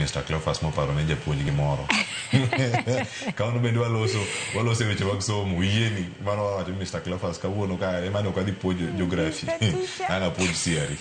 Mr. Cleophas moparo ne japuonj gimoro. Kawuono bende waloso waloso e weche mag somo. Yieni mano wawacho ni Mr. Cleophas kawuono ka ema ne ok adhi puonjo geography. Ang' apuonj theory.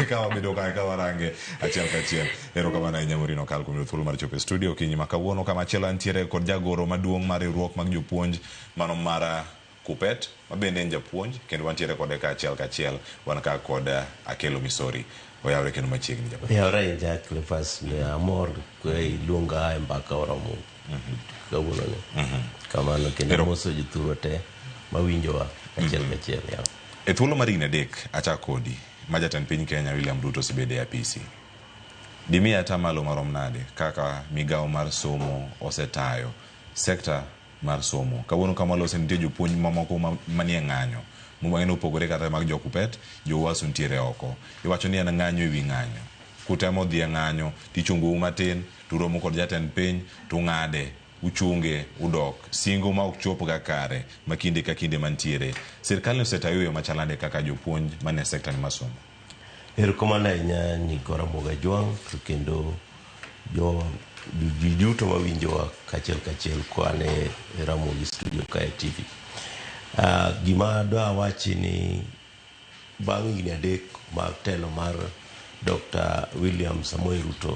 Ka wabedo ka ka warange achiel kachiel. Erokamano ahinya Maureen Okal kuom yudo thuolo mar chopo e studio okinyi ma kawuono. Kamachielo antiere kod jagoro maduong' mar riwruok mag jopuonj mano mar Kupet ma bende en japuonj kendo wantiere kode ka achiel kachiel. Wan ka kod Akelo Misori. Oyawre kendo machiegni japuonj. Oyawre ahinya Cleophas, amor iluonga e mbaka oromo kawuono ni. Kamano kendo amoso jothurwa te mawinjowa achiel kachiel. Yeah. E thuolo mar higni 3 achak kodi ma jatend piny Kenya William Ruto osebedo e apisi. Dimiya atamalo marom nade kaka migawo mar somo osetayo sekta mar somo? Kawuono kama walose nitie jopuonj mamoko manie ng'anyo. Mang'eny opogore kata mag jo Kupet, jo UASU nitiere oko. Iwacho ni en ng'anyo ewi ng'anyo. Kutemo dhi e ng'anyo tichungou matin, turomo kod jatend piny, tung'ade, uchunge, udok. Singo ma ok chop ga kare ma kinde ka kinde mantiere. Sirkal ni osetayo e yo machal nade kaka jopuonj manie sekta ni mar somo? Erokamano ahinya nyikwa Ramogi Ajwang' to kendo jo ji duto mawinjowa kachiel kachiel koa e Ramogi studio kae TV. Gima dwa wachi ni bang' higni 3 mag telo mar Dr. William Samoei Ruto.